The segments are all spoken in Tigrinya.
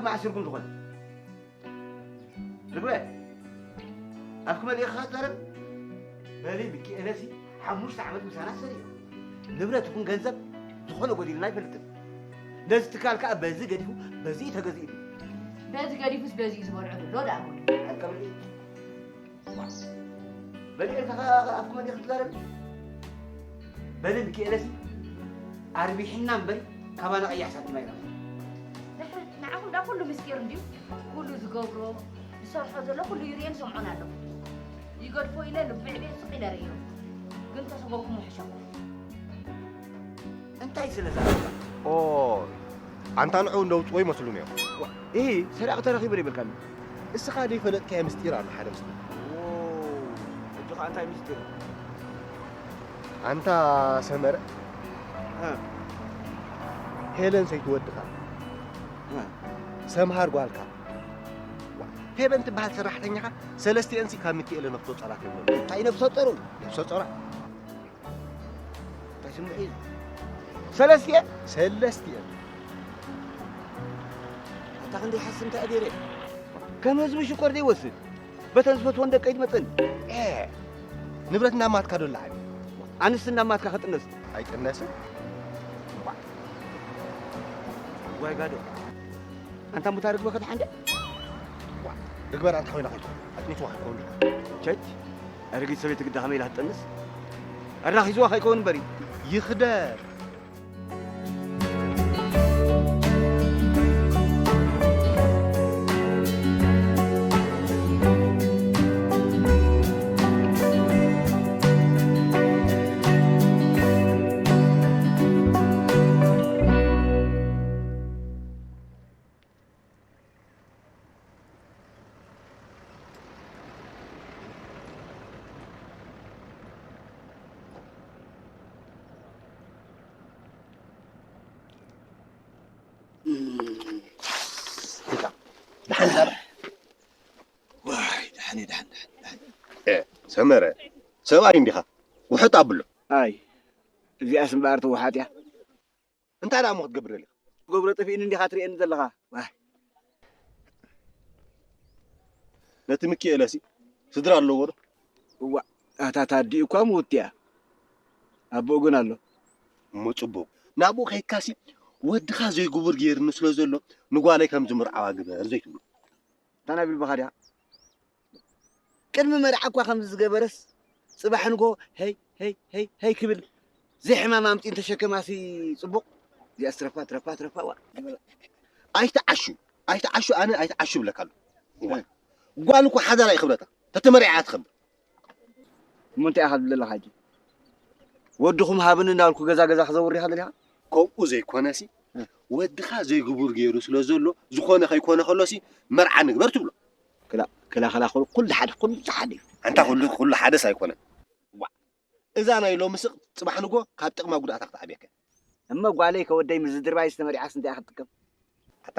ማእስርኩም ዝኾነ? ርግበ፣ ኣፍኪ መሊእኻ ትዛረብ? በሊ ሚኪኤለሲ ሓሙሽተ ዓመት ምሳና ሰሪሑ። ንብረት ይኹን ገንዘብ ዝኾነ ጎዲልና ኣይፈልጥን። ነዚ ትካል ከኣ በዚ ገዲፉ በዚ እዩ ተገዚእሉ። በዚ ገዲፉስ በዚ እዩ ዝበልዖ ዘሎ ደኣ ጎዲሉ። ኣቀብሊ። በሊ ኤልካ ከኣ ኣፍኪ መሊእኺ ትዛረቢ? በሊ ሚኪኤለሲ ኣርቢሕና እምበሪ ካባና ቀያሕ ሳንቲም ኣይረኸብን። ድሕሪ ንዓኹም ዳ ኩሉ ምስጢር እንድዩ። ኩሉ ዝገብሮ ዝሰርሖ ዘሎ ኩሉ ይርእዮን ዝሰምዖን ኣለኹ። ይገድፎ ኢለ ልብዕ ቤት ስቕ ኢለ ርእዮ። ግን ተሰጎግኩሞ ሕሸኹ። እንታይ ስለ ዝኣበካ? ኦ፣ ኣንታ ንዕኡ እንደውጽዎ ይመስሉኒ እዮም። ዋ፣ እሂ፣ ሰራቒ ተረኺቡ ዶ ይብልካኒ? እስኻ ዘይፈለጥካዮ ምስጢር ኣሎ፣ ሓደ ምስጢር። ዎ፣ ሕጂ ኸኣ እንታይ ምስጢር? ኣንታ ሰመረ፣ እ። ሄለን ሰይቲ ወድኻ፣ እ። ሰምሃር ጓልካ፣ ዋ፣ ፌበን ትበሃል ሰራሕተኛኻ፣ ሰለስቲኤንሲ ካብ ሚኪኤለ ነፍሶ ጸራት እዮም። እንታይ ነፍሶ ጸሩ? ነፍሶ ጸራ። እንታይ ስምዒ እዩ? ሰለስቲኤን? ሰለስቲኤን። ኣታ ክንደይ ሓስም እንታይ ኣዲረ? ከም ህዝቢ ሽኮር ዘይወስድ። በተን ዝፈትወን ደቀይ ትመጸኒ። ኤ፣ ንብረት እናማትካ ዶ ኣለዓኒ? ኣንስ እናማትካ ክጥነስ? ኣይጥነስን። ዋይ ጋዶ። ኣንታ ሙታ ርግበ ከድሓንደ? ዋ፣ ርግበ ኣንታ ኮይና ከይትኾን። ኣጥኒትዋ ከይትኾን። ቸች፣ ኣረጊት ሰበይቲ ግዳ ከመይ ኢላ ትጠንስ? ኣራኺስዋ ከይከውን እምበር እዩ። ይኽደር። ደሓን ዛር። ዋይ፣ ደሓን እየ፣ ደሓን፣ ደሓን፣ ደሓን። እ፣ ሰመረ፣ ሰብኣይ እንዲኻ፣ ውሕጥ ኣብሎ። ኣይ፣ እዚኣስ እምበኣር ትውሓጥ እያ። እንታይ ደኣ እሞ ክትገብር ደሊኻ? ገብሮ ጠፊእኒ እንዲኻ ትርእየኒ ዘለኻ። ዋይ። ነቲ ሚኪኤለሲ ስድራ ኣለዎ ዶ? እዋእ፣ ኣታ ታዲኡ እኳ ምውት እያ። ኣቦኡ ግን ኣሎ። እሞ ጽቡቕ። ናብኡ ከይድካሲ፣ ወድኻ ዘይግቡር ገይሩኒ ስለ ዘሎ፣ ንጓለይ ከም ዝምርዓዋ ግበር ዘይትብሎ። እንታይ ናይ ብልብኻ ዲኻ? ቅድሚ መርዓ እኳ ከም ዝገበረስ፣ ጽባሕ ንግሆ፣ "ሄይ፣ ሄይ፣ ሄይ፣ ሄይ" ክብል፣ ዘይሕማም ኣምጺኡ እንተሸከማሲ ጽቡቕ። እዚኣስ ትረፋ፣ ትረፋ፣ ትረፋ፣ ዋ። ኣይትዓሹ፣ ኣይትዓሹ፣ ኣነ ኣይትዓሹ እብለካ ኣለኹ። እዋ። ጓል እኮ ሓዳር ኣይኽብረታ፣ ተተመርዒዓ ትኸብር። እሞ እንታይ ኢኻ ትብል ዘለኻ ሕጂ? ወድኹም ሃብኒ እናበልኩ ገዛ ገዛ ክዘውር ኢኻ ደሊኻ? ከምኡ ዘይኮነሲ፣ እ። ወድኻ ዘይግቡር ገይሩ ስለ ዘሎ፣ ዝኾነ ከይኮነ ከሎሲ፣ መርዓ ንግበር ትብሎ። ክላ-፣ ክላ-፣ ክላ-፣ ኩሉ፣ ኩሉ ሓደ፣ ኩሉ ሓደ እዩ። ኣንታ ኩሉ፣ ኩሉ ሓደስ ኣይኮነን። ዋ፣ እዛ ናይ ሎሚ ስቕ፣ ጽባሕ ንግሆ ካብ ጥቕማ ጉድኣታ ክትዓብየካ። እሞ ጓለይ ከወደይ ምስ ዝድርባይ ዝተመሪዓስ እንታይ ኢኻ ትጥቀም? ኣታ፣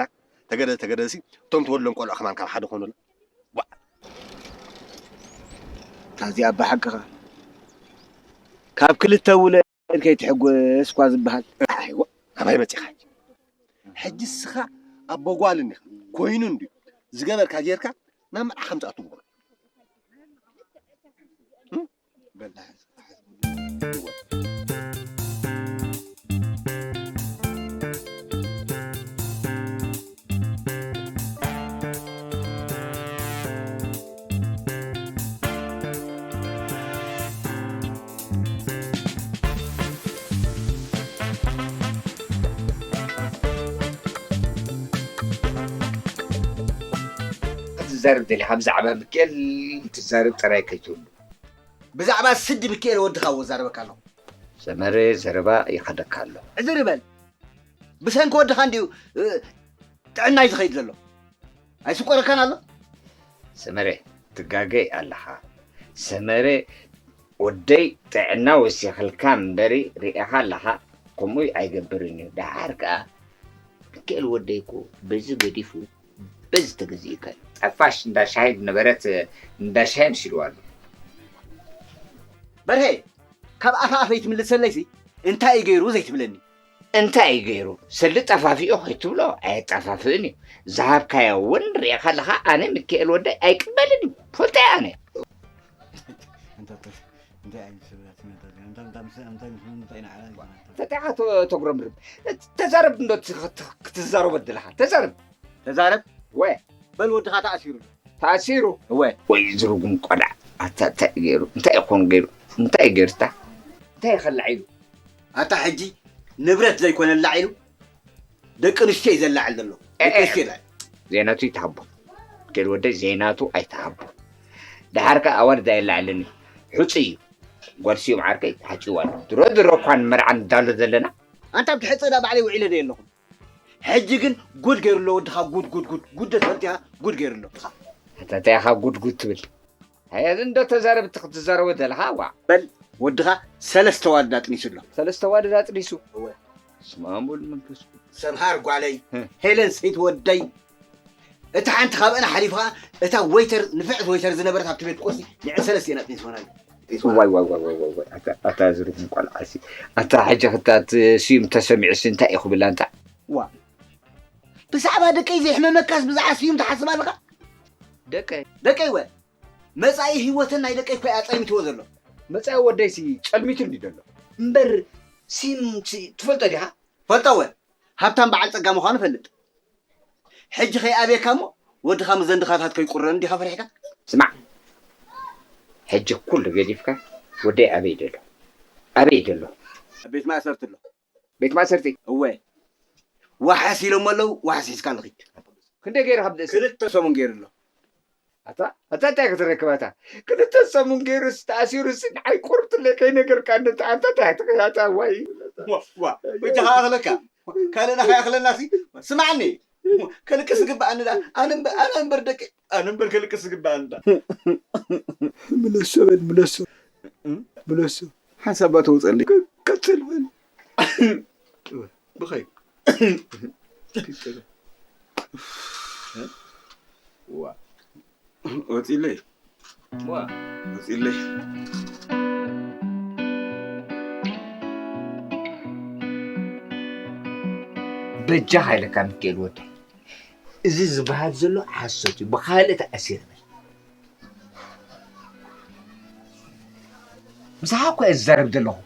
ተገደ-፣ ተገደሲ፣ እቶም ትወልዶም ቆልዑ ከማን ካብ ሓደ ኮኑላ። ዋ። ካብዚኣ ብሓቅኻ፣ ካብ ክልተ ውለድ ከይትሕጎስ እኳ ዝበሃል። ኣይዋ፣ ኣባይ መጺኻ ሕጂ? ሕጂ እስኻ ኣቦ ጓል እንዲኻ፣ ኮይኑ እንድዩ፣ ዝገበርካ ጌርካ፣ ናብ መርዓ ከም ዝኣቱ ግበሮ። እም? በል፣ ትዛረብ ደሊኻ ብዛዕባ ሚካኤል ትዛረብ ጥራይ ከይትህሉ። ብዛዕባ ስዲ ሚካኤል ወድኻ እወ ዛረበካ ኣለኹ። ሰመረ ዘረባ ይኸደካ ኣሎ። ዕዝር በል። ብሰንኪ ወድኻ እንድዩ፣ እ፣ ጥዕናይ ዝኸይድ ዘሎ። ኣይስቆረካን ኣሎ? ሰመረ፣ ትጋገይ ኣለኻ። ሰመረ፣ ወደይ ጥዕና ወሲኽልካ እምበሪ ርኢኻ ኣለኻ። ከምኡ ኣይገብርን እዩ። ደሓር ከኣ፣ ሚካኤል ወደይ እኮ በዚ ገዲፉ፣ በዚ ተገዚእካ እዩ። ጠፋሽ እንዳ ሻሂ ዝነበረት፣ እንዳ ሻሂ ንሽልዋ ኣሎ። በርሄ፣ ካብ ኣፋ ኣፈይ ትምልሰለይሲ፣ እንታይ እዩ ገይሩ ዘይትብለኒ? እንታይ እዩ ገይሩ? ሰሊ ጠፋፊኡ ከይትብሎ ኣየጠፋፍእን እዩ። ዝሃብካዮ እውን ርኤኻ ኣለኻ። ኣነ ሚካኤል ወደይ ኣይቅበልን እዩ። ፈልጠ ኣነ። እንታይ ዓይነት ሰባት ይመጣሉ? እንታይ እንታይ እንታይ እንታይ እንታይ ንዓላ ይመጣሉ? ተጣኻ ተጉረምርም። ተዛረብ እንዶ ክትዛረቦ ዘለኻ። ተዛረብ። ተዛረብ። ወ በል ወድኻ ተኣሲሩ። ተኣሲሩ። እወ። ወይ ዝርጉም ቆልዓ። ኣታ እንታይ ገይሩ? እንታይ ይኾን ገይሩ? እንታይ ገይርታ? እንታይ ይኸላዕ ኢሉ? ኣታ ሕጂ ንብረት ዘይኮነ ላዕ ኢሉ ደቂ ኣንስትዮ እዩ ዘላዕል ዘሎ። ደቂ ኣንስትዮ ይላል። ዜናቱ ይትሃቦ። ገል ወደይ ዜናቱ ኣይትሃቦ። ደሓር ከኣ ኣዋልድ ኣየላዕልን እዩ። ሕጹይ እዩ። ጓል ስዩም ዓርከይ ሓጭዋ ኣሎ። ድሮ ድሮ እኳ ንመርዓ ንዳሎ ዘለና። ኣንታ ኣብ ትሕጽእ ዳ ባዕለይ ውዒለ ዶ የለኹም? ሕጂ ግን ጉድ ገይሩ ኣሎ ወድኻ፣ ጉድ፣ ጉድ፣ ጉድ፣ ጉድ ዶ ትፈልጥ ኢኻ? ጉድ ገይሩ ኣሎ። ኣታ እንታይ ኢኻ ጉድ ጉድ ትብል? ሃየ እንዶ ተዛረብ እቲ ክትዛረቦ ዘለኻ፣ ዋእ። በል ወድኻ ሰለስተ ዋልድ ኣጥኒሱ ኣሎ። ሰለስተ ዋልድ ኣጥኒሱ? እወ። በስመ ኣብ ወወልድ ወመንፈስ ቅዱስ። ሰምሃር ጓለይ፣ ህ። ሄለን ሰይቲ ወደይ፣ እታ ሓንቲ ካብአን ሓሊፋ፣ እታ ወይተር፣ ንፍዕቲ ወይተር ዝነበረት ኣብቲ ቤት ቁርሲ፣ ንዕን ሰለስቲኤን ኣጥኒስወናል። ዋይ፣ ዋይ፣ ዋይ፣ ዋይ፣ ዋይ፣ ዋይ፣ ኣታ፣ ኣታ ዝርጉም ቆልዓ ሲ። ኣታ ሕጂ ክታ እቲ ስዩም ተሰሚዑ ሲ እንታይ እዩ ክብል ኣንታ? ዋ። ብዛዕባ ደቀይ ዘይሕመመካስ ብዛዕባ ስዩም ትሓስብ ኣለኻ? ደቀይ? ደቀይ ወ። መጻኢ ህይወትን ናይ ደቀይ እኮ እዩ ኣጸልሚትዎ ዘሎ። መጻኢ ወደይ ሲ ጸልሚቱ እንዲ ዘሎ። እምበር ስዩም ሲ ትፈልጦ ዲኻ? ፈልጦ ወ። ሃብታም በዓል ጸጋ ምዃኑ እፈልጥ። ሕጂ ከይኣብየካ እሞ ወድኻ ምስ ዘንድኻታት ከይቁረን እንዲኻ ፈሪሕካ? ስማዕ፣ ሕጂ ኩሉ ገዲፍካ ወደይ ኣበይ ደሎ? ኣበይ ደሎ? ኣብ ቤት ማእሰርቲ ኣሎ። ቤት ማእሰርቲ? እወ። ዋሕስ ኢሎሞ ኣለዉ፣ ዋሕስ ሒዝካሉ ኺድ። ክንደይ ገይሩ ካብ ደእሲ? ክልተ ሰሙን ገይሩ ኣሎ። ኣታ፣ ኣታ እንታይ ክትረክብ ኣታ? ክልተ ሰሙን ገይሩስ ተኣሲሩስ ንዓይ ቁርብትለይ ከይነገርካኒ ኣታ፣ ኣታ እንታይ ትኽእል ኣታ ዋይ። ዋ፣ ዋ፣ በጃኻ ኣኽለካ። ካልእና ከይኣኽለናሲ፣ ስማዕኒ። ከልቅስ ዝግብኣኒ ደኣ፣ ኣነ እምበር፣ ኣነ እምበር ደቂ፣ ኣነ እምበር ከልቅስ ዝግብኣኒ ደኣ። ምለሶ በል፣ ምለሶ። እም? ምለሶ። ሓንሳብ እባ ተውፀለይ። ቀ-፣ ቀፅል በል። ብኸይ። ዋ። ወፂለይ። ዋ። ወፂለይ። በጃኻ ኢለካ ሚካኤል ወደይ። እዚ ዝበሃል ዘሎ ሓሶት እዩ። ብኻልእ ተኣሲረ በል። ምሳኻ እኮ እየ ዝዛረብ ዘለኹ።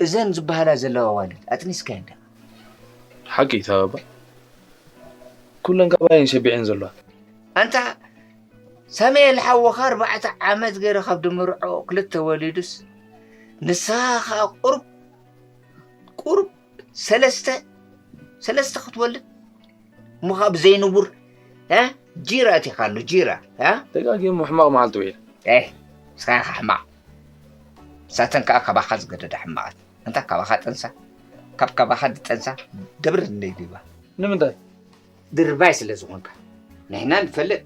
እዘን ዝበሃላ ዘለዋ ኣዋልድ ኣጥኒስካየን ዲኻ? ሓቂ እዩ ኣታ ባባ። ኩለን ካባየን ሸቢዐን ዘለዋ። ኣንታ ሳሙኤል ሓውኻ ኣርባዕተ ዓመት ገይሩ ካብ ድምርዖ ክልተ ወሊዱስ ንስኻ ኸኣ ቁሩብ ቁሩብ ሰለስተ ሰለስተ ክትወልድ እሞ ካብ ዘይንቡር እ ጂራ ኣቲኻ ኣሎ ጂራ እ ደጋጊሙ ሕማቕ መዓልቲ ውዒለ። ኤህ ንስኻ ኢኻ ሕማቕ። ንሳተን ከኣ ካባኻ ዝገደዳ ሕማቓት። ኣንታ ካባኻ ጠንሳ ካብ ካባኻ ዝጠንሳ ደብር እንደ ይዲባ። ንምንታይ? ድርባይ ስለ ዝኾንካ። ንሕና ንፈልጥ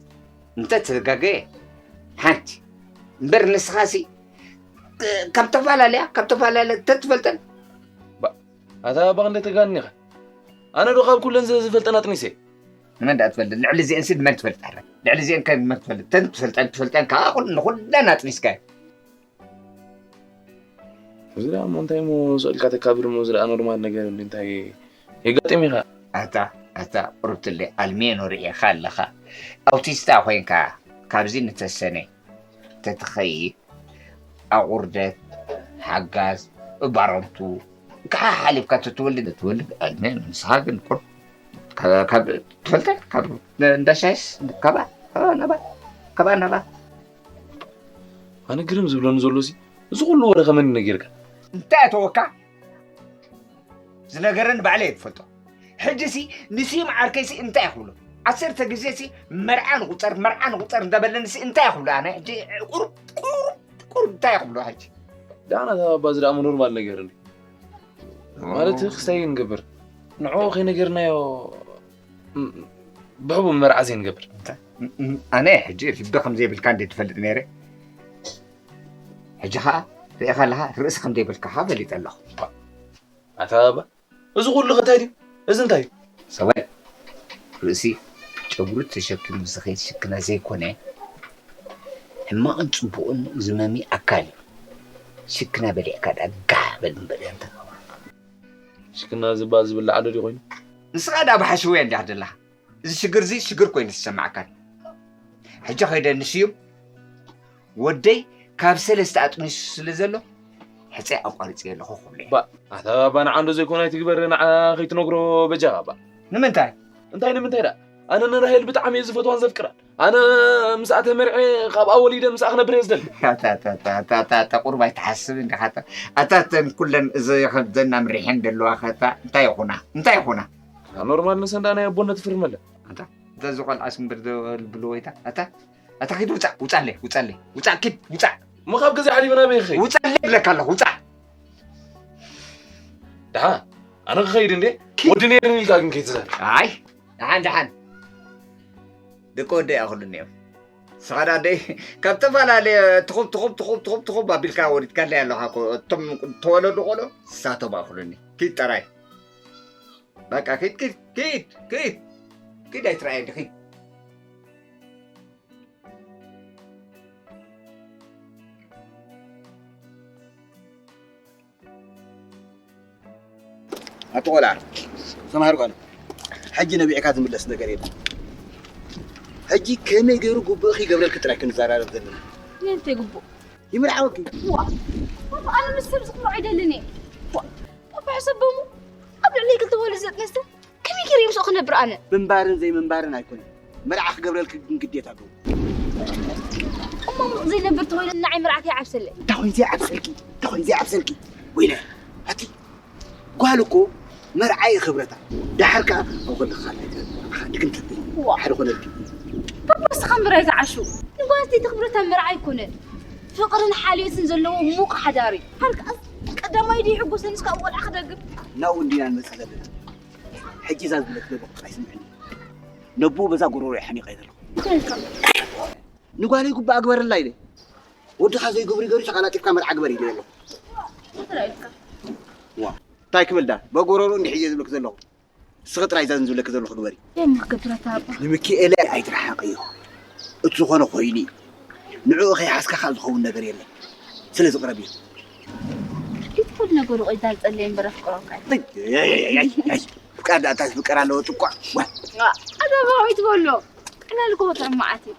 እንተ ተጋገየ ሓንቲ እምበር ንስኻሲ ካብ ተፈላለያ ካብ ተፈላለያ ተትፈልጠን። ባ- ኣታ ባቕ እንደ ተጋኒኻ። ኣነ ዶ ካብ ኩለን ዝ- ዝፈልጠን ኣጥኒሰ? ንመን ደኣ ትፈልጥ? ልዕሊ እዚአን ሲ ንመን ትፈልጥ? ኣረ ልዕሊ እዚአን ከ ንመን ትፈልጥ? ተን ትፈልጠን ትፈልጠን ከዓ ኩል- ንኹለን ኣጥኒስካዮ። እዚ ደኣ እሞ እንታይ እሞ ስቕ ኢልካ ተካብር እሞ እዚ ደኣ ኖርማል ነገር እንዲ እንታይ የጋጥም ኢኻ? ኣታ ኣታ ቁርብትለይ ኣልሜኖ ርኢኻ ኣለኻ። ኣውቲስታ ኮይንካ ካብዚ ንተሰነ ተትኸይድ ኣቑርደት ሓጋዝ እባረንቱ ከዓ ሓሊፍካ ተትወልድ ተትወልድ ኣልሜኖ ንስኻ ግን ቁር ካብ ካብ ትፈልጠ ካብ እንዳሻይስ ካባ ካባ ናባ ካባ ናባ ኣነ ግርም ዝብለኒ ዘሎ ሲ እዚ ኩሉ ወረ ከመን ነጊርካ እንታይ ኣተወካ ዝነገረኒ ባዕለ እየ ዝፈልጦ ሕጂ ሲ ንስዩም ዓርከይ ሲ እንታይ ክብሎ ዓሰርተ ግዜ ሲ መርዓ ንቁፀር መርዓ ንቁፀር እንዳበለኒ ሲ እንታይ ክብሎ ኣነ ሕጂ ቁሩብ ቁሩብ ቁሩብ እንታይ ክብሎ ሕጂ ዳና ተባባ እዚ ደኣ ኖርማል ነገር እንዲ ማለት ክስታይ ንገብር ንዕኡ ከይነገርናዮ ብሕቡ መርዓ ዘይንገብር ኣነ ሕጂ ልቢ ከም ዘይብልካ እንደ ትፈልጥ ነይረ ሕጂ ከዓ ርኢኻ ኣለኻ ርእሲ ከም ዘይብልካ ከዓ ፈሊጠ ኣለኹ ኣታ ባባ እዚ ኩሉ ከ እንታይ ድዩ እዚ እንታይ እዩ ሰበል ርእሲ ጨጉሪ ተሸኪሙ ዝኸይድ ሽክና ዘይኮነ ሕማቕን ፅቡቕን ዝመሚ ኣካል እዩ ሽክና በሊዕካ ዳ ጋሕ በል እምበር ያንተ ሽክና ዝባ ዝብላዕ ዶ ኮይኑ? ንስኻ ደኣ ብሓሽውያ እንዲኻ ዘለኻ። እዚ ሽግር እዚ ሽግር ኮይኑ ዝሰማዕካን። ሕጂ ከይደ ንስዩም ወደይ ካብ ሰለስተ ኣጥኒሱ ስለ ዘሎ ሕፀይ ኣቋሪፀ ኣለኹ ክብሎ እየ። ባ ኣታ ባባ ንዓ እንዶ ዘይኮነ ኣይትግበር፣ ንዓ ከይትነግሮ በጃኻ ባ። ንምንታይ? እንታይ ንምንታይ ደኣ? ኣነ ንራሄል ብጣዕሚ እየ ዝፈትዋን ዘፍቅራን። ኣነ ምስኣ ተመርዔ ካብኣ ወሊደ ምስኣ ክነብር እየ ዝደሊ። ኣታ ኣታ ኣታ ኣታ ኣታ ኣታ ቁሩብ ኣይትሓስብ እንዲኻ ኣታ። ኣታ እተን ኩለን እዚ ከም ዘና ምሪሐን ዘለዋ ከ ኣታ እንታይ ይኹና? እንታይ ይኹና? ኖርማል ንሰን ደኣ ናይ ኣቦነት ፍርመለ። ኣታ እዛ እዚ ቆልዓስ እምበር ዶ ልብሉ ወይታ ኣታ ኣታ ኪድ ውፃእ ውፃለይ ውፃለይ ውፃእ ኪድ ውፃእ። እሞ ካብ ገዛ ሓሊፈ ናበይ ክኸይድ? ውፃለይ ይብለካ ኣለኹ ውፃእ። ደሓን ኣነ ክኸይድ እንዴ? ኪድ። ወዲ ነይርኒ ኢልካ ግን ከይትዛረብ። ኣይ ደሓን ደሓን ደቂ ወደይ ኣኽሉኒ እዮም። ንስኻ ደኣ ደይ ካብ ዝተፈላለየ ትኹብ ትኹብ ትኹብ ትኹብ ትኹብ ኣቢልካ ወሪድካለይ ኣለኻ እኮ። እቶም ተወለዱ ቆልዑ ንሳቶም ኣኽሉኒ። ኪድ ጥራይ። በቃ ኪድ ኪድ ኪድ ኪድ ኪድ ኣይትረኣየኒ ኪድ። ኣቲ ቆልዓ፣ ተምሃር ጓል፣ ሕጂ ነቢዕካ ዝምለስ ነገር የለን። ሕጂ ከመይ ገይሩ ግቡእኺ ይገብረልኪ ጥራይ ክንዘራረብ ዘለና። ንእንተ ግቡእ? ይምርዓወኪ። ዋ፣ ባባ፣ ኣነ ምስ ሰብ ዝኽምሮ ኣይደልን እየ። ዋ፣ ባባ፣ ሕሰቦሙ ኣብ ልዕሊ ክልተ ወለዲ ዘጥነስተ ከመይ ገይረ ምስኡ ክነብር ኣነ? ምንባርን ዘይምንባርን ኣይኮነን። መርዓ ክገብረልኪ ግን ግዴታ ኣለዎ። እሞ ምስኡ ዘይነብር ተኾይኑ ንዓይ መርዓ ከይዓብሰለይ? እንታይ ኮይኑ ዘይዓብሰልኪ? እንታይ ኮይኑ ዘይዓብሰልኪ? ወይለ፣ ኣቲ ጓል እኮ መርዓ እዩ ክብረታ። ደሓር ከኣ ኣብ ከለኻ ካልኣይ መርዓኻ ድግም ተብሊ። ዋ። ሓደ ኮነልኪ። ባባ ንስኻ እምበር ኣይትዓሹ። ንጓል ኣንስተይቲ ክብረታ መርዓ ኣይኮነን። ፍቕርን ሓልዮትን ዘለዎ ሙቕ ሓዳር እዩ። ደሓር ከኣ ቀዳማይ ድዩ ይሕጎሰኒ እስካብ ቆልዓ ክደግም? ናብኡ እንዲና ንመጽእ ዘለና። ሕጂ እዛ ዝብለኪ ዘለኹ ጥራይ ስምዕኒ። ነብኡ በዛ ጎሮሮይ ሓኒቐ ዘለኹ። እንታይ ኢልካ? ንጓለይ ጉባኣ ግበረላ ኢለ። ወድኻ ዘይገብር ይገርሽ፣ ኣቐላጢፍካ መርዓ ግበር ኢለ ኣለኹ። እንታይ ኢልካ? ዋ፣ እንታይ ክብል ዳ? በጎሮሮ እንዲሕ እየ ዝብለኪ ዘለኹ። ንስኺ ጥራይ እዛ ዝብለኪ ዘለኹ ግበሪ። እንታይ እሞ ክገብረታ ኣባ? ንምኪኤለ ኣይትረሓቕዮ። እቲ ዝኾነ ኮይኑ እዩ። ንዕኡ ከይሓዝካ ከኣ ዝኸውን ነገር የለን። ስለዚ ቅረብዮ። እቲ ኩሉ ነገሩ ቆይ ዳልጸለይ እምበር ኣፍቅሮካ እዩ። ኣይ፣ ኣይ፣ ኣይ፣ ኣይ፣ ኣይ። ፍቃድ ኣታ ፍቅር ኣለዎ ጥቋ። ዋ። ኣታ ባባ ኣይትበሎ። ጥዕና ልኮ ጥዑም መዓት እዩ።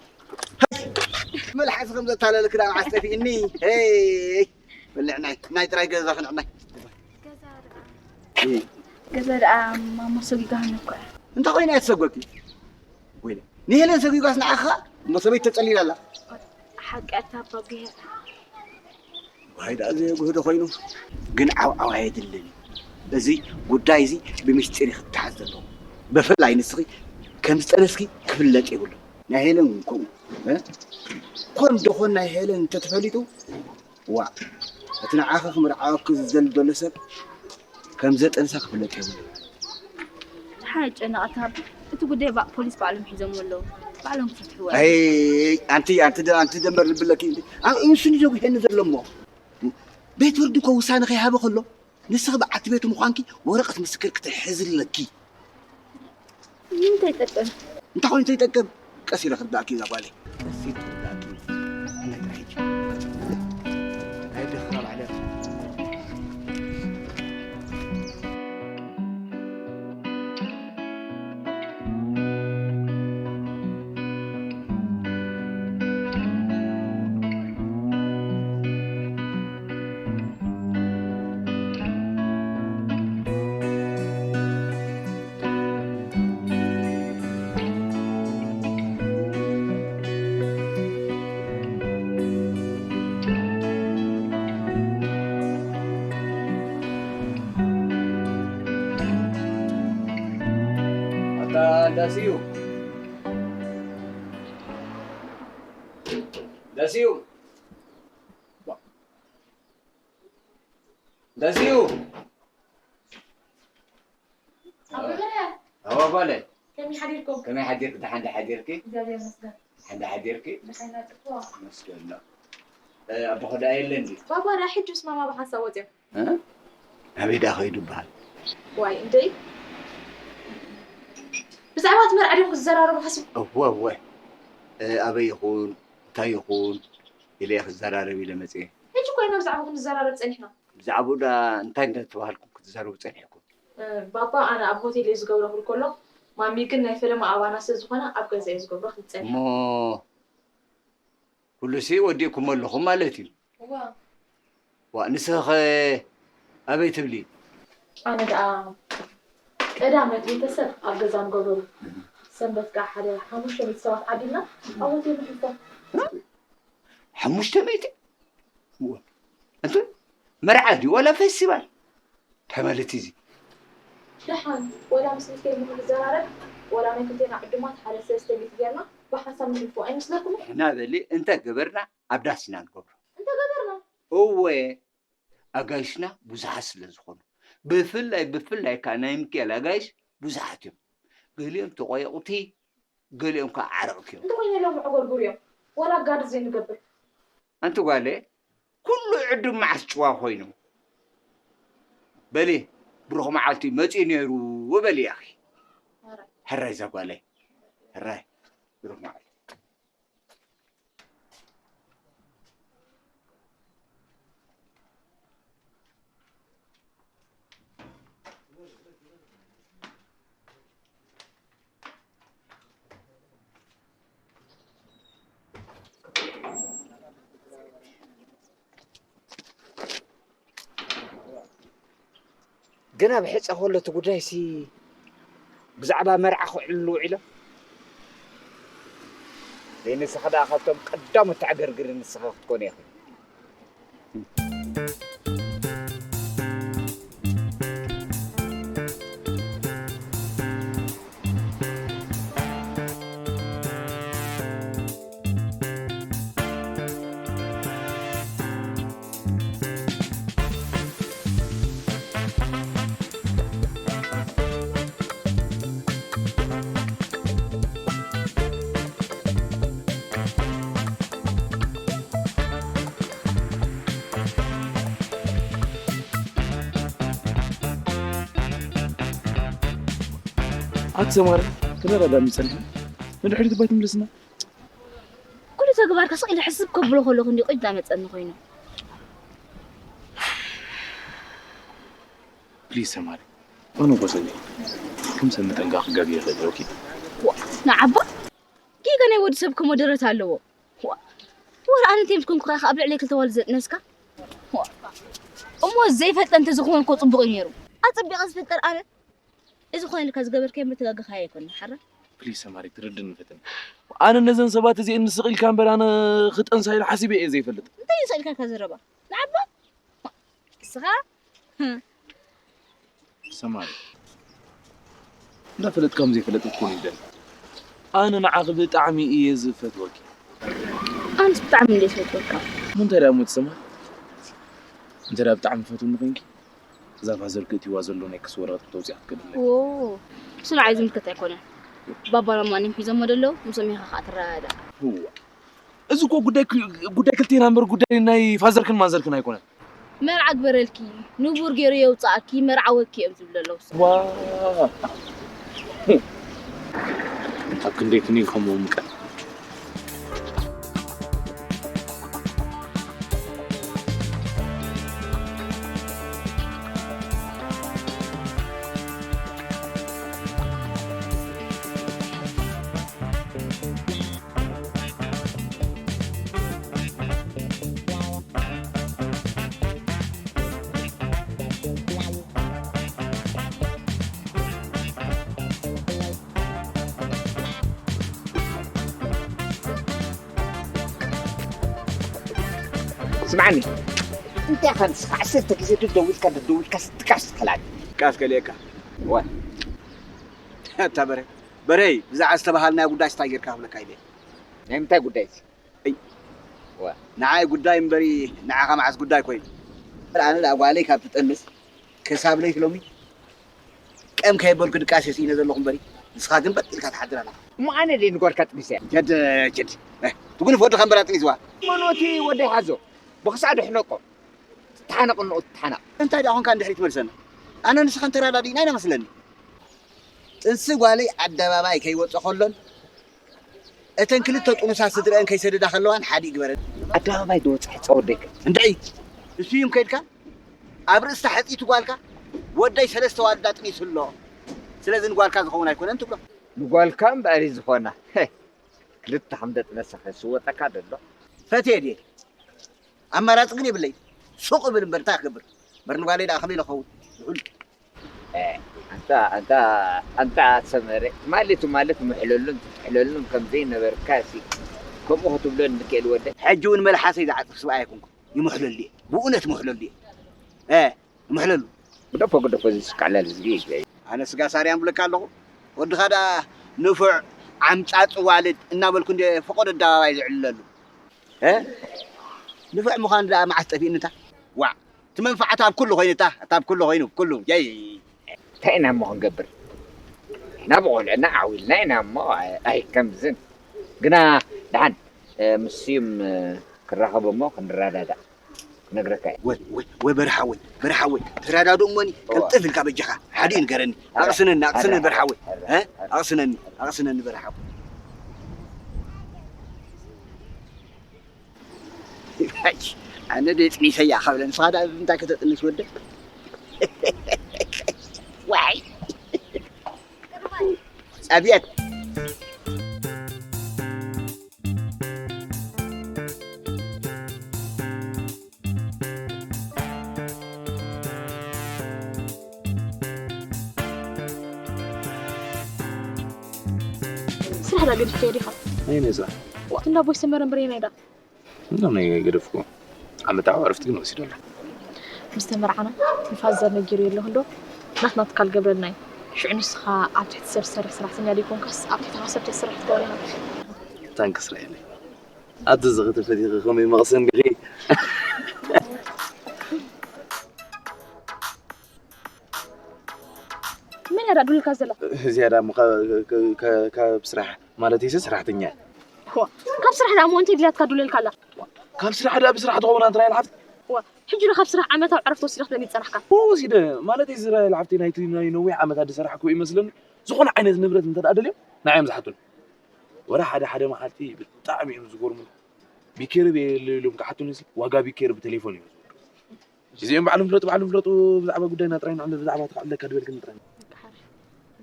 መልሓስ ከም ዘታለልክ ዳ መዓስ ጠፊእኒ። ሄይ። በልዕ ናይ፣ ናይ ጥራይ ገዛ ክንዕናይ። ገዛ ደኣ፣ እይ። ገዛ ደኣ ማማ ሰጊጋህኒ እኮ እያ። እንታይ ኮይና እያ ትሰጎኪ? ወይለ፣ ንሄለን ሰጊጓስ ንዓኻ እሞ ሰበይቲ ተጸሊላ ኣላ። ሓቂ ኣታ ኣባ ብሄር። ዋይ ደኣ ዘየጉህዶ ኮይኑ። ግን ዓውዓው ኣየድልን እዩ። እዚ ጉዳይ እዚ ብምስጢር እዩ ክተሓዝ ዘለዎ። ብፍላይ ንስኺ ከም ዝጠነስኪ ክፍለጥ የብሉ። ናይ ሄለን ከምኡ፣ እ? ኮን ደኾን ናይ ሄለን እንተተፈሊጡ፣ ዋእ፣ እቲ ንዓኺ ክምርዓወኪ ዝደሊ ዘሎ ሰብ ከም ዘጠንሳ ክፍለጥ የብሉን። ደሓን ኣይጨነቕ ኣታ፣ እቲ ጉዳይ ባ-፣ ፖሊስ ባዕሎም ሒዞምዎ ኣለዉ። ባዕሎም ክፈትሕዎ እዮም። ኣይ፣ ኣንቲ፣ ኣንቲ ደ-፣ ኣንቲ ደንበር ልብለኪ እንዲ። ኣብ፣ ንሱ ንደጉ ይሄኒ ዘሎ እሞ። ቤት ፍርዲ እኮ ውሳነ ከይሃበ ከሎ፣ ንስኺ በዓልቲ ቤቱ ምዃንኪ ወረቐት ምስክር ክትሕዚ ኣለኪ። ንምንታይ ይጠቅም? እንታይ ኮይኑ እንታይ ይጠቅም? ቀስ ኢለ ክርዳእኪ እዛ ጓለይ። ቀስ ኢለ ክርዳእኪ። እንታይ ጥራይ ሕጂ? እንታይ ደኽራ ባዕለ? ኣታ እንዳስዩ፣ እንዳስዩ፣ እንዳስዩ። ኣቦ በርሀ። ኣዋ ጓለይ። ከመይ ሓዲርኩም? ከመይ ሓዲርኪ? ደሓን ዶ ሓዲርኪ? እግዚኣብሔር ይመስገን። ደሓን ዶ ሓዲርኪ? ደሓን ኢና ጽቡቕ። መስገን ኣሎ። እ፣ ኣቦ ከ ደኣ የለን ድዩ? ባባ ደኣ ሕጂ ምስ ማማ ብሓንሳብ ወጺኦም። እ? ኣበይ ደኣ ኸይዱ ይበሃል? ዋይ፣ እንድዒ። ብዛዕባ እቲ መርዓ ድዮም ክትዘራረቡ ሓሲብ? እወ፣ እወ። እ፣ ኣበይ ይኹን፣ እንታይ ይኹን ኢለ እየ ክዘራረብ ኢለ መጽየ። ሕጂ እኮ ኢና ብዛዕባኹም ንዘራረብ ጸኒሕና። ብዛዕባኡ ደኣ እንታይ እንዳተባሃልኩም ክትዛረቡ ጸኒሕኩም? ባባ ኣነ ኣብ ሆቴል እየ ዝገብሮ ክብል ከሎ፣ ማሚ ግን ናይ ፈለማ ኣባና ስለ ዝኾነ ኣብ ገዛ እየ ዝገብሮ ክብል ጸኒሑ። እሞ ኩሉሲ ወዲእኩሞ ኣለኹም ማለት እዩ። እዋ። ዋ፣ ንስኺ ኸ ኣበይ ትብሊ? ኣነ ደኣ ቀዳመት ቤተሰብ ኣብ ገዛ ንገብረሉ። ሰንበት ከኣ ሓደ ሓሙሽተ ሚእቲ ሰባት ዓዲልና ኣብ ሆቴል ንሕልፎ። ሓሙሽተ ሚእቲ? እወ። እንተ መርዓ ድዩ ዋላ ፌስቲቫል? እንታይ ማለት እዩ እዚ? ደሓን፣ ወላ ምስ ሚካኤል ንኽንዘራረብ፣ ወላ ናይ ክልቴና ዕዱማት ሓደ ሰለስተ ሚእቲ ጌርና ብሓንሳብ ንሕልፎ ኣይመስለኩምን? ንሕና በሊ እንተ ገበርና ኣብ ዳስ ኢና ንገብሮ። እንተ ገበርና? እወ፣ ኣጋይሽና ብዙሓት ስለ ዝኾኑ። ብፍላይ፣ ብፍላይ ከኣ ናይ ሚካኤል ኣጋይሽ ብዙሓት እዮም። ገሊኦም ተቆየቑቲ፣ ገሊኦም ከኣ ዓረቕቲ እዮም። እንተኾይነ ሎም ዕጎርጉር እዮም። ወላ ጋርድ ዘይንገብር። ኣንቲ ጓለይ፣ ኩሉ ዕዱም መዓስ ጭዋ ኮይኑ? በሊ፣ ብሩኽ መዓልቲ መጺኡ ነይሩ በሊ ያኺ። ሕራይ። ሕራይ እዛ ጓለይ። ሕራይ። ብሩኽ መዓልቲ። ገና ብሕጸ ከሎ እቲ ጉዳይሲ ብዛዕባ መርዓ ክዕልሉ ውዒሎም። ዘይንስኺ ደኣ ካብቶም ቀዳሞት ተዕገርግሪ ንስኺ ክትኮኒ ኢኺ። ኣቲ ሰማሪ፣ ተረዳዳእ ምጸንሐ። ንድሕሪት እባ ኣይትምለስና። ኩሉ ተግባርካ ስቕ ኢለ ሕስብ ከብሎ ከለኹ እንዲ ቂድ ዳመጸኒ ኮይኑ። ፕሊዝ ሰማሪ፣ ኣነ ጎሰኒ። ከም ሰብ ምጥንቃቕ ክገብር ይኽእል እየ፣ ኦኬ? ዋ፣ ንዓባ? ጌጋ ናይ ወዲ ሰብ ከሞ ደረት ኣለዎ። ዋ፣ ወላ ኣነ እንተ ምስ ኮንኩ ከኣ ኣብ ልዕለይ ክልተ ዋልድ ዘጥነስካ? ዋ፣ እሞ ዘይፈልጠ እንተ ዝኾንኮ ጽቡቕ እዩ ነይሩ። ኣጸቢቐ ዝፍጠር ኣነ። እዚ ኮይንካ ዝገበርካዮ ምትጋግኻዮ ኣይኮነን፣ ሓራ? ፕሊዝ ሰማሪ፣ ትርድእኒ ፈተኒ። ኣነ ነዘን ሰባት እዚኤን ንስቕ ኢልካ እምበር ኣነ ክጠንሳ ኢለ ሓሲበ እየ ዘይፈልጥ። እንታይ እዩ ስቕ ኢልካ ዘረባ? ንዓባ? እስኻ? ሰማሪ፣ እንዳፈለጥካ ከም ዘይፈለጥ ክትኮን ይደሊ። ኣነ ንዓኺ ብጣዕሚ እየ ዝፈትወኪ። ኣነስ ብጣዕሚ እንደ ዝፈትወካ። እሞ እንታይ ደኣ እሞ ትሰማዕ? እንተ ደኣ ብጣዕሚ ፈትውኒ ኮንኪ፣ እዛ ፋዘር ክእትይዋ ዘሎ ናይ ክሲ ወረቐት ከተውፅያ ክትክእልለይ። ዎ፣ እሱ ንዓይ ዝምልከት ኣይኮነን። ባባን ማማን እዮም ሒዞሞ ዘለዉ፣ ምስኦም ኢኻ ከዓ ትረዳዳእ። እዋ፣ እዚ እኮ ጉዳይ ክል-፣ ጉዳይ ክልቴና እምበር ጉዳይ ናይ ፋዘርክን ማዘርክን ኣይኮነን። መርዓ ግበረልኪ፣ ንቡር ገይሩ የውፅኣኪ፣ መርዓወኪ እዮም ዝብሉ ኣለዉ። ዋ፣ ኣብ ክንደይ ትንዩ ከምኡ ምቀ ስምዓኒ፣ እንታይ ኢኻ ንስኻ ዓሰርተ ግዜ ደደው ኢልካ ደደው ኢልካ ስትካስ ትኽላኒ? ድቃስ ከልየካ። ዋ። ኣታ በረ፣ በረይ፣ ብዛዕባ ዝተባሃልናዮ ጉዳይ ስታይ ጌርካ ክብለካ ኢለ። ናይ ምንታይ ጉዳይ እዚ? እይ። ዋ። ንዓይ ጉዳይ እምበሪ ንዓኻ መዓስ ጉዳይ ኮይኑ? ኣነ ደኣ ጓለይ ካብ ትጠንስ ክሳብ ለይቲ ሎሚ ቀም ከየበልኩ ድቃስ የስኢነ ዘለኹ እምበሪ፣ ንስኻ ግን በጥ ኢልካ ትሓድር ኣለኻ። እሞ ኣነ ደይ ንጓልካ ጥኒሰ እያ? ጀድ፣ ጀድ። እ፣ ትጉንፍ ወድኻ እምበር ኣጥኒስዋ። መኖቲ ወደይ ሓዞ፣ ብኽሳዕ ድሕነቆ። ትተሓነቕ እንኦ ትተሓነቕ። እንታይ ደኣ ኾንካ ንድሕሪት ትመልሰና? ኣነ ንስኻ እንተራዳዲእና ኢና መስለኒ። ጥንሲ ጓለይ ኣደባባይ ከይወፀ ከሎን እተን ክልተ ጥኑሳት ስድረአን ከይሰደዳ ከለዋን ሓዲ ይግበረን። ኣደባባይ ዝወፀ ሕፀ ወደይ እንታይ? እሱ እዩ ከይድካ ኣብ ርእስታ ሕፂቲ ጓልካ ወደይ ሰለስተ ዋልዳ ጥኒሱ ኣሎ። ስለዚ ንጓልካ ዝኸውን ኣይኮነን ትብሎ። ንጓልካ እምበኣር እዩ ዝኾና። ክልተ ከም ዘጥነሰ ከስወጠካ ደሎ። ፈትየ ድየ? ኣማራፂ ግን የብለይ። ሱቕ እብል እምበር እንታይ ክገብር? እምበር ንጓለይ ደኣ ከመይ ኢለ ክኸውን? ዝሑል። ኣንታ ኣንታ ኣንታ ሰመረ ማለት ማለት ምሕለሉን ትሕለሉን ከም ዘይነበርካ ሲ ከምኡ ክትብሎ እንክእል ወደ ሕጂ እውን መልሓሰይ ዝዓፅፍ ስብኣይ ኣይኮንኩ። ይምሕለሉ እየ። ብእውነት ይምሕለሉ እየ። እ ይምሕለሉ። ግደፎ ግደፎ እዚ ስካዕላል ህዝቢ እዩ። ኣነ ስጋ ሳርያን ብለካ ኣለኹ። ወድኻ ደኣ ንፉዕ ዓምጻጽ ዋልድ እናበልኩ እንደ ፈቆዶ ኣደባባይ ዝዕልለሉ። እ ንፉዕ ምዃን ደኣ መዓስ ጠፊእንታ? ዋዕ እቲ መንፋዓት ኣብ ኩሉ ኮይኑታ፣ እታ ኣብ ኩሉ ኮይኑ ኩሉ ጀይ። እንታይ ኢና እሞ ክንገብር? ናብ ቆልዕና ዓዊልና ኢና እሞ ኣይ ከምዝን ግና ደሓን ምስዩም ክራኸብ እሞ ክንረዳዳእ ክነግረካ እየ። ወይ ወይ ወይ በርሓ ወይ በርሓ ወይ ተረዳድኡ እሞኒ። ቅልጥፍ ኢልካ በጃኻ ሓዲኡ ንገረኒ። ኣቕስነኒ ኣቕስነኒ በርሓ ወይ። ኣቕስነኒ ኣቕስነኒ በርሓ ወይ። ኣነ ደ ጥኒሰያ ከብለ ንስኻ ዳ እንታይ ከተጥንስ ወደ ዋይ ጸብየት። ስራሕ ዳ ገዲፍካዮ ዲኻ? ኣየናይ ስራሕ? ዋእ፣ እንዳ ቦይ ሰመረ እምበር የናይ ዳ? እንዶ ናይ ገደፍኩ። ዓመታዊ ዕረፍቲ ግን ወሲደ ኣለኹ። ምስ ተመርዓና ንፋዘር ነጊረዮ ኣለኹ እንዶ ናትና ትካል ገብረልና እዩ። ሽዑ ንስኻ ኣብ ትሕቲ ሰብ ዝሰርሕ ሰራሕተኛ ዘይኮንካስ ኣብ ትሕቲ ሰብ ትሰርሕ ትኸውን ኢኻ። ታንክስ ራሄለይ። ኣቲ እዚ ክትፈቲኺ ከመይ መቕሰን ዲኺ? መን እያ ዳዱልካ ዘላ? እዚኣ ዳ እሞ ካብ ስራሕ ማለት እዩ ሰራሕተኛ። ዋ፣ ካብ ስራሕ ዳ እሞ እንታይ ድላትካ ዱለልካ ኣላ? ካብ ስራሕ ዳ ብስራሕ ትኸውን ኣንተ ራሄል ሓፍቲ? ዋ፣ ሕጂ ዶ ካብ ስራሕ ዓመታዊ ዕረፍቲ ወሲድካ ትብለኒ ዝጸናሕካ? ወሲደ ማለት እዩ ራሄል ሓፍቲ ናይቲ ናይ ነዊሕ ዓመታት ዝሰራሕኩ ይመስለኒ። ዝኾነ ዓይነት ንብረት እንተ ደኣ ደልዮም ንዓዮም ዝሓቱን። ወላ ሓደ ሓደ መዓልቲ ብጣዕሚ እዮም ዝገርሙኒ። ቢኬር የለ ኢሎም ክሓቱኒ ሲ ዋጋ ቢኬር ብቴሌፎን እዮም ዝወዱ። እዚኦም ባዕሎም ፍለጡ ባዕሎም ፍለጡ ብዛዕባ ጉዳይና ጥራይ ንዕለ ብዛዕባ ተቃለካ ድበልክኒ ጥራይ።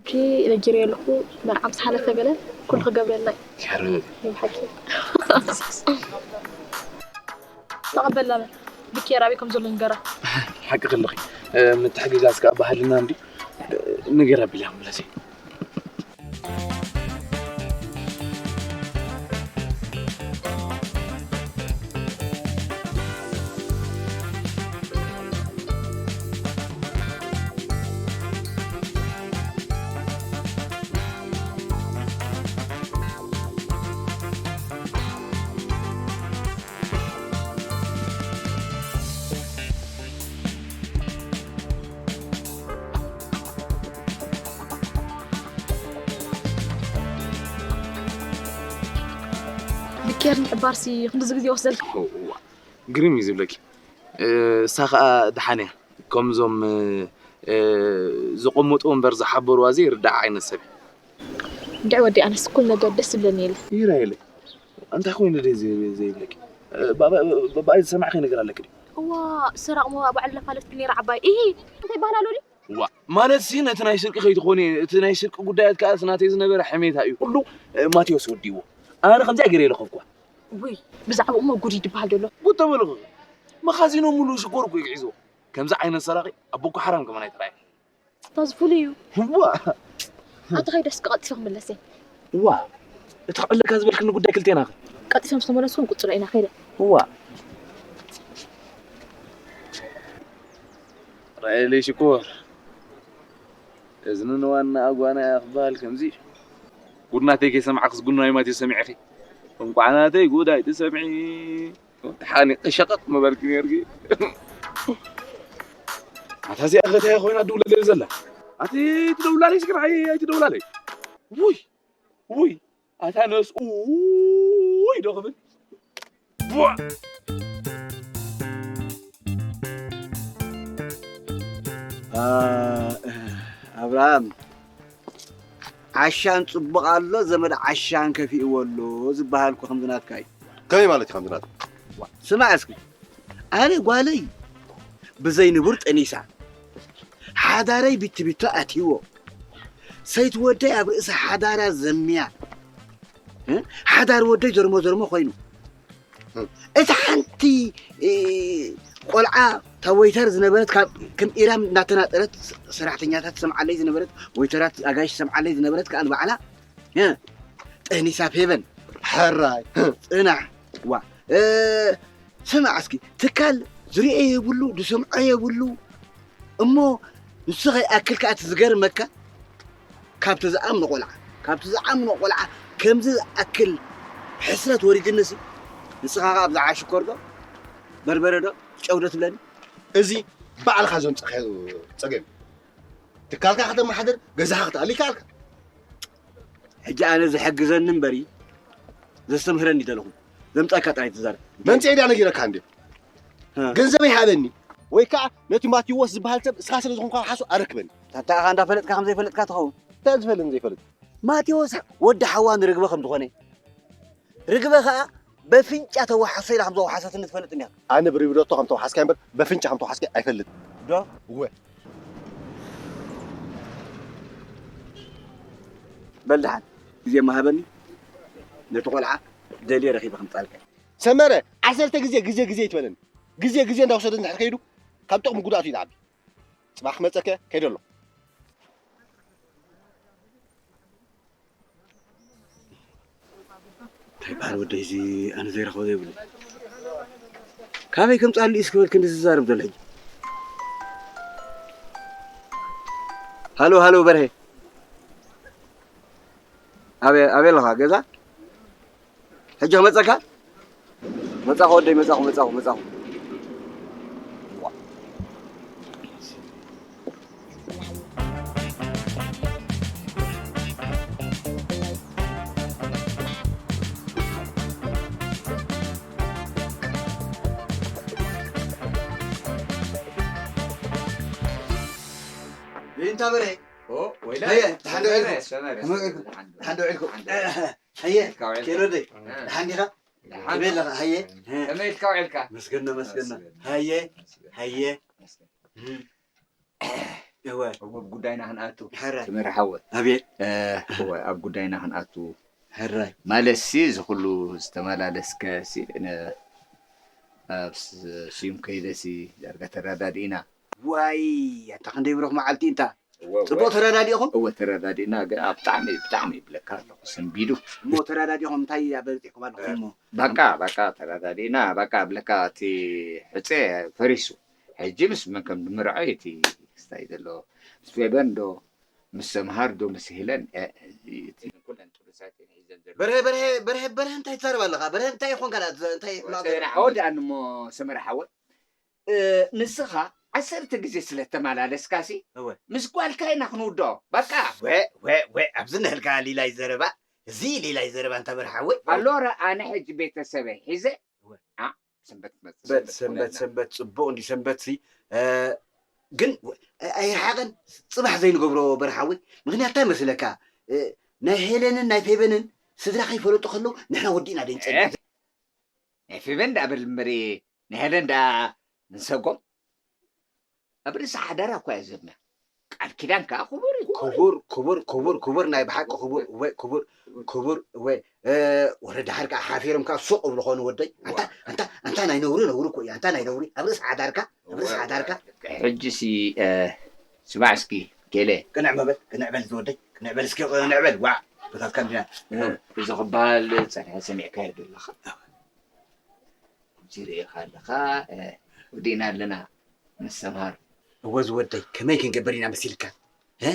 ኦኬ ነጊረዮ ኣለኹ መርዓ ምስ ሓለፈ ገለ ኩሉ ክገብረልና እዩ። ይሓርብ። ይብሓቂ። ተቐበልና መን ቢኬር ኣበይ ከም ዘሎ ንገራ። ሓቂ ከለኺ ምትሕግጋዝ ከዓ ባህልና እንዲ ንገራ ቢላ ምለሲ። ብኬር ምሕባርሲ ክንድዚ ግዜ ይወስደልካ? እዋ፣ ግርም እዩ ዝብለኪ። እሳ ኸኣ ደሓን እያ። ከምዞም ዘቐመጡ እምበር ዝሓበሩዋ ዘይርዳእ ዓይነት ሰብ እዩ። እንድዒ ወዲ ኣነስ ኩሉ ነገር ደስ ዝብለኒ የለ። ይራየለይ። እንታይ ኮይኑ ደይ ዘይ- ዘይብለኪ? እ፣ ባ- ባ- ባ- ብኣይ ዝሰማዕኺ ነገር ኣለኪ ድዩ? እዋ ሰራቕ ሞ ባዕሉ ለፋለጥኪ ነይራ ዓባይ። ኢሂ እንታይ ይበሃል ኣሎ ድዩ? ዋ ማለት ሲ ነቲ ናይ ስርቂ ከይትኾኒ እቲ ናይ ስርቂ ጉዳያት ከኣ ናተይ ዝነበረ ሕሜታ እዩ። ኩሉ እ፣ ማቴዎስ ወዲዎ። ኣነ ከምዚኣ ገይረ የለኸፍኩዋ። ውይ ብዛዕባኡ እሞ ጉድ እዩ ዝበሃል ዘሎ። ጉድ ተበልኺ። መኻዚኖ ሙሉእ ሽኮር እኮ እዩ ሒዝዎ። ከምዚ ዓይነት ሰራቒ ኣብ ቦኮ ሓራም ከማን ኣይተራእየን። ስታዝ ፍሉይ እዩ። እዋ ኣቲ ኸይደ እስኪ ቀልጢፈ ክምለስ እየ። እዋ እቲ ክዕለካ ዝበልክኒ ጉዳይ ክልቴና ኸ? ቀልጢፈ ምስ ተመለስኩ ንቅጽሎ ኢና። ኸይደ። እዋ ራኤለይ ሽኮር እዝኒ ንዋና ኣጓና እያ ክበሃል ከምዚ። ጉድ ናተይ ከይሰማዕክስ ጉድ ናይ ማቴዎስ ሰሚዕኺ? እንቋዕ ናተይ ጉድ ኣይትሰምዒ። ተሓኒቐ ሸቐጥ ምበልኪ ነይርኪ። ኣታ እዚኣ ከ እንታይ ኮይና ትድውለለይ ዘላ? ኣቲ ትደውላለይ እስኪ ንዓይ ኣይትደውላለይ። ውይ ውይ ኣታ ነስኡ ውይ ዶ ክብል። ቡዕ! ኣ፣ ኣብርሃም ዓሻን ጽቡቕ ኣሎ ዘመድ ዓሻን ከፊእዎ ኣሎ ዝበሃል እኮ ከምዚ ናትካ እዩ። ከመይ ማለት እዩ ከምዚ ናትካ? ስማዕ እስኪ ኣነ ጓለይ ብዘይ ንቡር ጠኒሳ፣ ሓ ሓዳረይ ቢቲ ቢቶ ኣትይዎ። ሰይቲ ወደይ ኣብ ርእሲ ሓዳራ ዘምያ። እ? ሓዳር ወደይ ዘርሞ ዘርሞ ኮይኑ። እታ ሓንቲ፣ እ፣ ቆልዓ፣ እታ ወይተር ዝነበረት፣ ካብ ከም ኢራም እናተናጠረት ሰራሕተኛታት ትሰምዓለይ ዝነበረት፣ ወይተራት ኣጋይሽ ትሰምዓለይ ዝነበረት፣ ከኣ ንባዕላ፣ እ፣ ጠኒሳ ፌበን። ሕራይ። ጽናሕ። ዋ፣ እ፣ ስማዕ እስኪ፣ ትካል ዝሪኦ የብሉ፣ ዝሰምዖ የብሉ። እሞ ንሱ ከይኣክል ከኣ እቲ ዝገርመካ፣ ካብቲ ዝኣምኖ ቆልዓ፣ ካብቲ ዝኣምኖ ቆልዓ ከምዚ ዝኣክል ሕስረት ወሪድንሲ፣ ንስኻ ከኣ ብዛዕባ ሽኮር ዶ፣ በርበረ ዶ፣ ጨው ዶ ትብለኒ? እዚ ባዕልኻ ዘምጻእካዮ ጸገም እዩ። ትካልካ ከተመሓድር፣ ገዛኻ ክትኣሊ ይከኣልካ። ሕጂ ኣነ ዝሕግዘኒ እምበሪ ዘስተምህረኒ ደለኹ። ዘምጻእካ ጥራይ ትዛረብ። መምጽኤ ድያ ነጊረካ እንድዩ። እ። ገንዘበይ ሃበኒ። ወይ ከኣ ነቲ ማቴዎስ ዝበሃል ሰብ እስኻ ስለ ዝኾንካ ሓሱ ኣረክበኒ። ታታ ኢኻ እንዳፈለጥካ ከም ዘይፈለጥካ ትኸውን። እንታይ ዝፈልጥ ዘይፈልጥ? ማቴዎስ ወዲ ሓዋ ንርግበ ከም ዝኾነ፣ ርግበ ከኣ በፍንጫ ተዋሓሶ ኢላ ከም ዘዋሓሰትኒ ትፈልጥ እንዲኻ። ኣነ ብሪብዶቶ ከም ተዋሓስካዮ እምበር በፍንጫ ከም ተዋሓስካዮ ኣይፈልጥ። ዶ? እወ። በል ደሓን፣ ግዜ መሃበኒ፣ ነቲ ቆልዓ ደልየ ረኺበ ከምጻልካ። ሰመረ፣ ዓሰርተ ግዜ፣ ግዜ፣ ግዜ ይትበለኒ። ግዜ፣ ግዜ እንዳወሰደ እንድሕር ከይዱ፣ ካብ ጥቕሚ ጉድኣቱ ይልዓቢ። ጽባሕ ክመጸከ ከይደ ኣሎ። እንታይ በሃል ወደይ እዚ ኣነ ዘይረኽቦ ዘይብሉ። ካበይ ከምጻሉ እስኪ በል ክንዲ ዝዛረብ ዘሎ ሕጂ። ሃሎ፣ ሃሎ፣ በርሄ። ኣበይ፣ ኣበይ ኣለኻ? ገዛ? ሕጂ ክመጸካ? መጻኹ ወደይ፣ መጻኹ፣ መጻኹ፣ መጻኹ። እንታይ በለ? ኦ፣ ወይላ። ሃየ፣ ደሓን ዶ ሰመረ፣ ዒልኩም? ሰመረ፣ ከመይ ዒልኩም? ደሓን ዶ? ደሓን ዶ? ሃየ፣ ኢልካ ውዒልካ? ኬሮደይ፣ እ። ደሓን ዲኻ? ደሓን። ከመይ ኣለኻ? ሃየ። እ። ከመይ ኢልካ ውዒልካ? መስገን፣ መስገን። መስገን። ሃየ፣ መስገን። ሃየ። መስገን። እም። እወ። እወ፣ ኣብ ጉዳይና ክንኣቱ። ሕራይ። ሰመረ ሓወይ። ኣቤት። እ፣ እወ፣ ኣብ ጉዳይና ክንኣቱ። ሕራይ። ማለትሲ፣ እዚ ኩሉ ዝተመላለስከሲ፣ ነ-፣ ኣብ ስ-፣ ስዩም ከይደሲ፣ ዳርጋ ተረዳዲእና። ዋይ፣ ኣንታ ክንደይ ብሩኽ መዓልቲ እንታ። እወ፣ እወ። ጽቡቕ ተረዳዲእኹም? እወ፣ ተረዳዲእና፣ ግን ኣብ ብጣዕሚ፣ ብጣዕሚ ይብለካ ኣለኹ፣ ሰንቢዱ። እሞ ተረዳዲእኹም እንታይ ኣበርቲዕኩም ኣለኹም እሞ? በቃ፣ በቃ፣ ተረዳዲእና፣ በቃ፣ ብለካ እቲ ሕጸ ፈሪሱ። ሕጂ ምስ መን ከም ድምርዖ እቲ ክስታይ ዘሎ፣ ምስ ፌበን ዶ፣ ምስ ሰምሃር ዶ፣ ምስ ሄለን፣ እ፣ እቲ ኩለን ጥሩሳት እየን ሒዘን ዘሎ። በርሀ፣ በርሀ፣ በርሀ፣ በርሀ፣ እንታይ ትዛረብ ኣለኻ? በርሀ፣ እንታይ ይኾንካ? እንታይ ሕማቕ ወደ፣ ወደ ኣንሞ ሰመረ ሓወይ። እ፣ ንስኻ ዓሰርተ ግዜ ስለ ተመላለስካሲ፣ እወ። ምስ ጓልካ ኢና ክንውድኦ። በቃ። ወ-፣ ወ-፣ ወ-፣ ኣብዚ ነህልካ ሊላይ ዘረባ፣ እዚ ሊላይ ዘረባ እንታ በርሓ ወይ? ኣሎ ረ ኣነ ሕጂ ቤተሰበይ ሒዘ፣ እወ። ኣ፣ ሰንበት ክመጽእ፣ ሰንበት ሰንበት፣ ክኾነልና። ሰንበት ጽቡቕ እንዲ ሰንበትሲ፣ እ፣ ግን ወ-፣ ኣይርሓቐን፣ ጽባሕ ዘይንገብሮ በርሓ ወይ? ምኽንያት እንታይ መስለካ? እ፣ ናይ ሄለንን ናይ ፌበንን ስድራ ከይፈለጡ ከለዉ ንሕና ወዲእና ደንጸል። እ፣ ናይ ፌበን ደኣ በል እምበሪ፣ ናይ ሄለን ደኣ ንሰጎም። ኣብ ርእሲ ሓዳራ እኳ እያ ዘምያ። ቃል ኪዳን ከኣ ክቡር እዩ። ክቡር፣ ክቡር፣ ክቡር፣ ክቡር፣ ናይ ብሓቂ ክቡር፣ ወይ ክቡር፣ ክቡር፣ ወይ፣ እ፣ ወረ ደሓር ከኣ ሓፊሮም ከኣ ሱቕ እብሉ ኾኑ ወደይ። ኣንታ፣ ኣንታ፣ ኣንታ ናይ ነውሪ ነውሪ እኮ እዩ። ኣንታ ናይ ነውሪ። ኣብ ርእሲ ሓዳርካ፣ ኣብ ርእሲ ሓዳርካ። ሕጂሲ፣ እ፣ ስማዕ እስኪ፣ ኬለ። ቅንዕ መበል፣ ቅንዕ በል ዝወደይ፣ ቅንዕ በል እስኪ፣ ቅንዕ በል። ዋዕ፣ በታትካ እንዲና። እ፣ እዚ ክበሃል ጸኒሐ ሰሚዕካዮ ዶ ኣለኻ? ዝርእኻ ኣለኻ፣ እ፣ ወዲእና ኣለና ምስ ሰምሃር። እወ ዝወደይ፣ ከመይ ክንገብር ኢና መሲልካ? እ?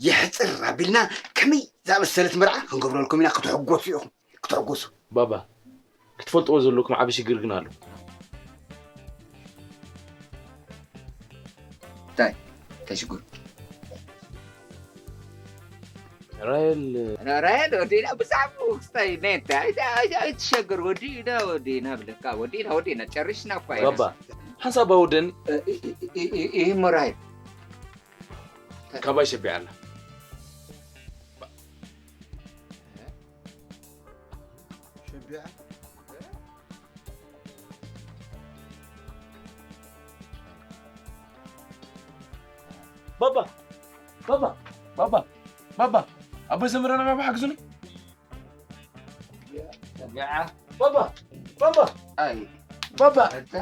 የሕጽር ኣቢልና ከመይ ዝኣመሰለት መርዓ ክንገብረልኩም ኢና፣ ክትሕጎሱ ኢኹም፣ ክትሕጎሱ። ባባ፣ ክትፈልጥዎ ዘለኩም ዓቢ ሽግር ግን ኣሎ። እንታይ? እንታይ ሽግር? ራሄል ራሄል ወዲና ብዛዕባኡ ክስታይ ነንተ ኣይ-፣ ኣይ-፣ ኣይትሸገር፣ ወዲና፣ ወዲና ብለካ፣ ወዲና፣ ወዲና፣ ጨሪሽና እኳ ኢና። ባባ፣ ሓንሳብ ኣውደን። እ-፣ እ-፣ እ-፣ እ-፣ እ-፣ እሞ ራሄል። ካባይ ሸቢዓ ኣላ። ሸቢዓ? ባባ፣ ባባ፣ ባባ፣ ባባ፣ ኣቦይ ሰምረና ባባ ሓግዙኒ። ሰሚዓ ባባ፣ ባባ፣ ኣይ ባባ፣ እታ